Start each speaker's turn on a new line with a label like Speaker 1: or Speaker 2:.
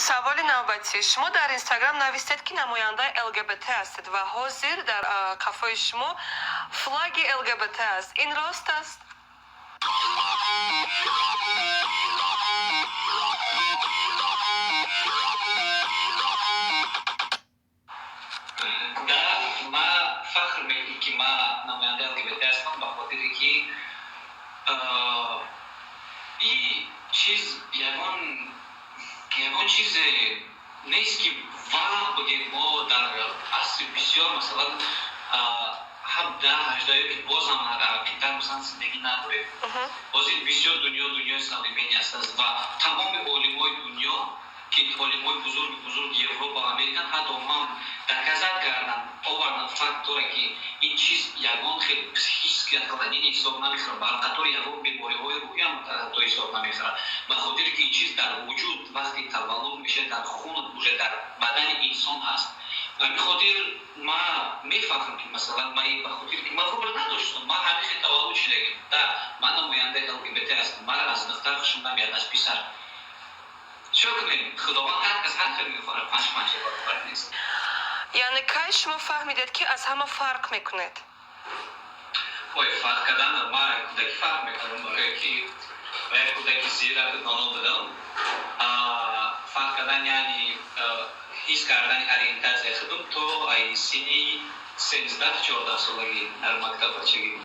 Speaker 1: Саволи навбатӣ: шумо дар Инстаграм навистед, ки намояндаи ЛГБТ ҳастед ва ҳозир дар қафои шумо флаги ЛГБТ аст. Ин рост аст?
Speaker 2: Да, ма фахр мекунам, ки ма намояндаи ЛГБТ ҳастам, ба хотире ки и чиз ягон чизе нест, ки ва бигем, мо дар асри бисёр, масалан, 17, 18 ё ки бозам ақибтар, масалан, зиндагӣ надорем. Ҳозир бисёр дунё дунёи современный аст ва тамоми олимои дунё, ки олимои бузурги бузурги Европа ва Америка, ҳатто ман доказать кардам, овардам фактора, ки ин чиз ягон хел психический отклонение ҳисоб намехӯрад, бар қатори ягон бемориҳои рӯҳиам то ҳисоб намехӯрад, ба хотире ки ин чиз дар вуҷуд вақти таваллуд мешавад, дар хун уже дар бадани инсон ҳаст. Ба ҳамин хотир ма мефаҳмам, ки, масалан, ма ба хотире ки ман выбор надоштам, ман ҳамин хел таваллуд шудагим. Да, ман намояндаи ЛГБТ ҳастам. Ман аз духтар хушам намеяд, аз писар. Чӣ кунем, Худованд ҳар кас ҳар хел мефорад, панҷ панҷа баробар нест.
Speaker 1: Яъне кай шумо фаҳмидед, ки аз ҳама фарқ мекунед?
Speaker 2: Ой, фарқ кардан, ма кӯдаки фарқ мекардам, барое ки ба як кӯдаки зирак доно будам. Фарқ кардан, яъне ҳис кардани ориентатсияи худам то ай синни 13-14 солагӣ дар мактаб бачагӣ.